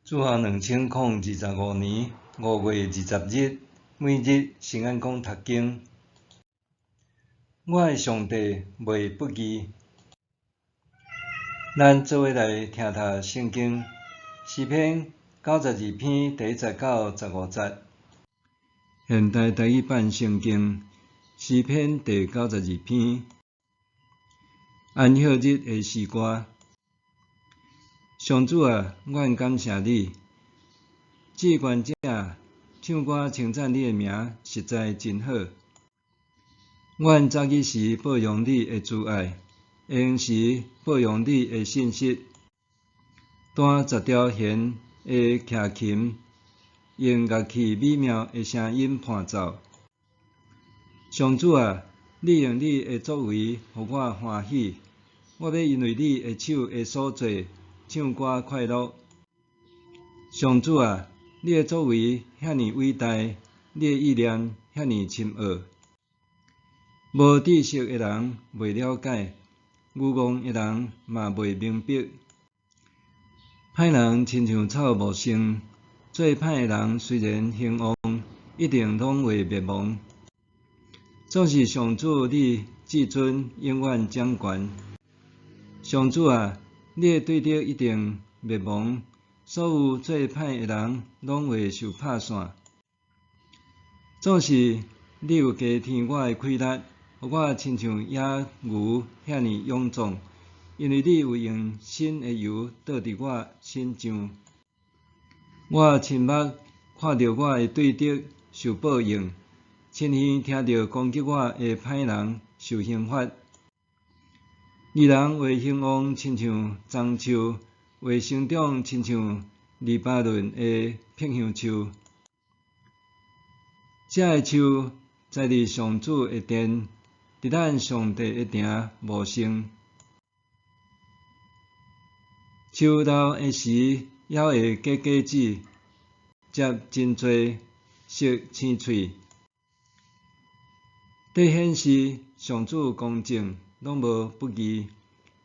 主後2025年5月20日，每日聖安講讀經。我的上帝袂不義。咱做伙來聽讀聖經，詩篇92篇第一節到15節。現代台語版聖經詩篇第九十二篇，安息日的詩歌。上主啊，阮感謝你，至懸者唱歌稱讚你的名，實在真好。阮早起時報揚你的慈愛，下昏時報揚你的信實。彈十條弦的徛琴，用樂器美妙的聲音伴奏。上主啊，你用你的作為予我歡喜，我欲因為你的手的所做，唱歌快樂。上主啊，你的作為遐爾偉大，你的意念遐爾深奧。無知識的人袂了解，愚戇的人嘛袂明白。歹人親像草茂盛，做歹的人雖然興旺，一定攏會滅亡。總是上主你至尊永遠掌權。上主啊，你的對敵一定滅亡，所有做歹的人攏會受拍散。總是你有加添我的氣力，予我親像野牛遐爾勇壯，因為你有用新的油倒佇我身上。我親目看著我的對敵受報應，親耳聽著攻擊我的歹人受刑罰。義人會興旺，親像樟樹；會生長，親像黎巴嫩的柏香樹。這个樹栽佇上主的殿，佇咱上帝的埕茂盛。樹老的時，猶會結果子，結真濟，熟青穗。這顯示上主公正，攏無不義，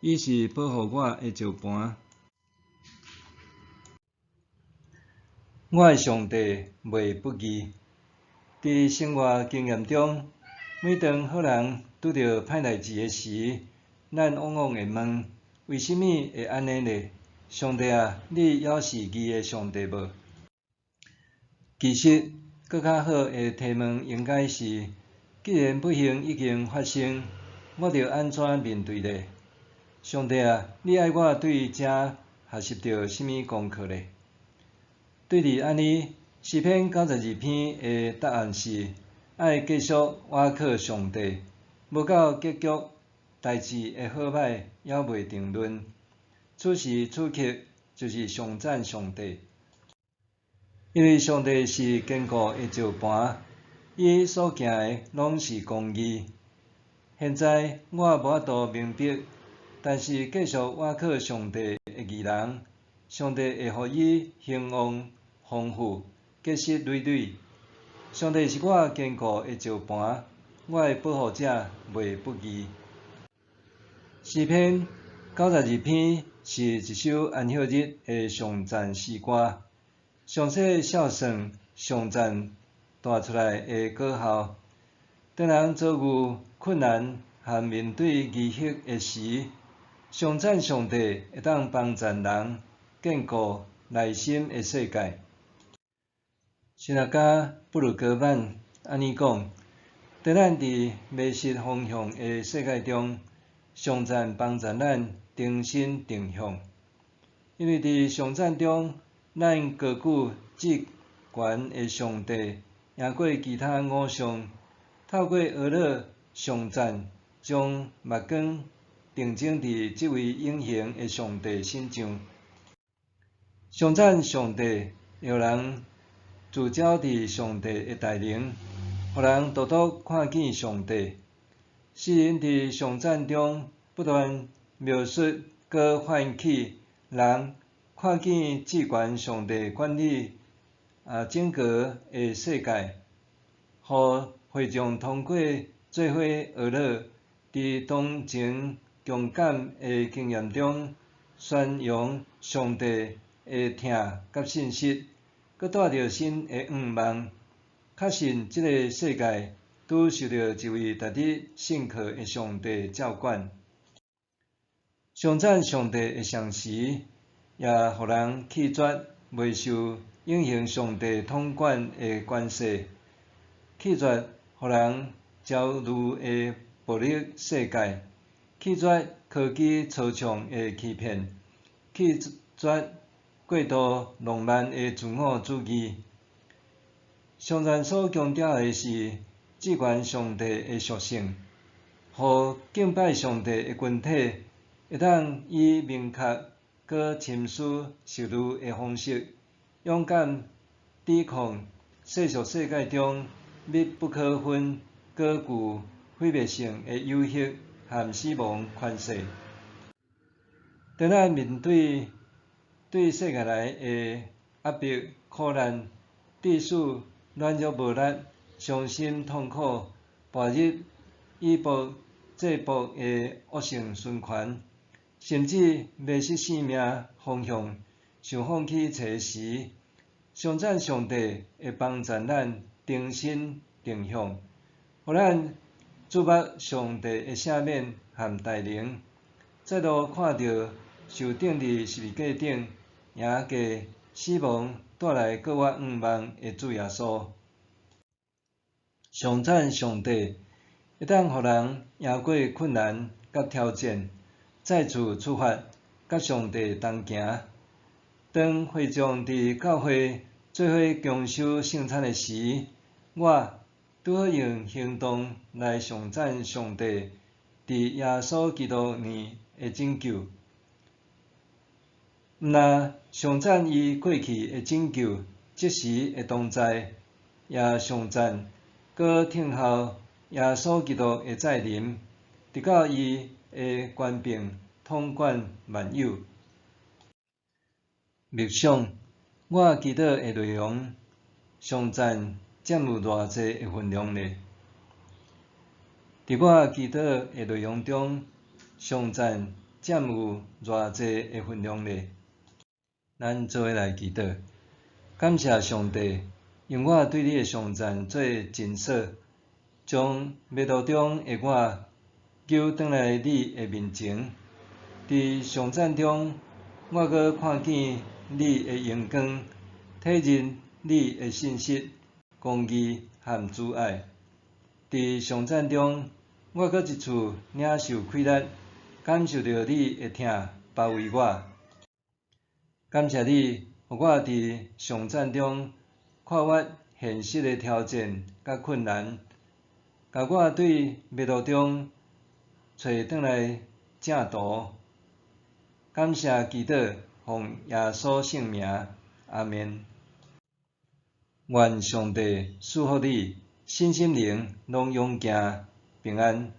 伊是保護我的石磐。我的上帝袂不義。佇生活經驗中，每當好人拄著歹代誌的時，咱往往會問：為啥物會按呢咧？上帝啊，你猶是義的上帝無？其實，閣較好的提問應該是：既然不幸已經發生，我著按怎面對咧？上帝啊，你愛我對這學習著啥物功課咧？對佇按呢，詩篇九十二篇的答案是：愛繼續倚靠上帝，無到結局，代誌的好歹猶未定論。此時此刻，就是頌讚上帝，因為上帝是堅固的石磐，伊所行的攏是公義。現在我無法度明白，但是繼續倚靠上帝的義人，上帝會予伊興旺豐富，結實累累。上帝是我堅固的石磐，我的保護者袂不義。詩篇九十二篇是一首安息日的頌讚詩歌，詳細細算頌讚帶出來的果效。當人遭遇困難和面對危險的時，頌讚上帝會當幫助人堅固內心的世界。神學家布魯格曼按呢講：當咱佇迷失方向的世界中，頌讚幫助咱重新定向。因為佇頌讚中，咱高舉至懸的上帝，贏過其他偶像。透過學樂頌讚，將目光定睛佇這位永恆的上帝身上。頌讚上帝，會予人聚焦佇上帝的大能，予人獨獨看見上帝。詩人佇頌讚中不斷描述，閣喚起人看見至懸上帝管理整個的世界，予會眾通過做伙學樂，佇同情共感的經驗中宣揚上帝的的疼佮信實，閣帶著新的向望，確信這个世界拄受著一位值得信靠的上帝照管。頌讚上帝的賞賜，也予人棄絕袂受永恆上帝統管的權勢，棄絕予人焦慮的暴力世界，棄絕科技初創的欺騙，棄絕過度浪漫的自我主義。頌讚所強調的是至懸上帝的屬性，予敬拜上帝的群體會當以明確閣深思熟慮的方式，勇敢抵抗世俗世界中密不可分、閣具毀滅性的誘惑和死亡權勢。當咱面對對世界來的壓迫、苦難，致使軟弱無力、傷心痛苦，跋入以暴制暴的惡性循環，甚至迷失性命方向，想放棄揣時，頌讚上帝會幫助咱重新定向，予咱注目上帝的赦免和大能，再度看著受釘佇十字架頂，贏過死亡帶來閣倚向望的主耶穌。頌讚上帝會當予人贏過困難佮挑戰，再次出發，佮上帝同行。當會眾佇教會做伙共守聖餐的時，我拄好用行動來頌讚上帝佇耶穌基督內的拯救。毋但頌讚伊過去的拯救，即時的同在，也頌讚閣等候耶穌基督的再臨，直到伊的權柄統管萬有。默想，我祈禱的內容，頌讚佔有偌濟的分量呢？佇我祈禱的內容中，頌讚佔有偌濟的分量呢？咱做伙來祈禱，感謝上帝，用我對你的頌讚做診所，將迷路中的我揪轉來你的面前。佇頌讚中，我閣看見你的榮光，體認你的信實、公義和慈愛。佇頌讚中，我閣一次領受氣力，感受著你的疼包圍我。感謝你，予我佇頌讚中跨越現實的挑戰佮困難，共我對迷路中揣轉來正途。感謝祈禱，奉耶穌聖名，阿們。願上帝賜福你，身心靈攏勇健平安。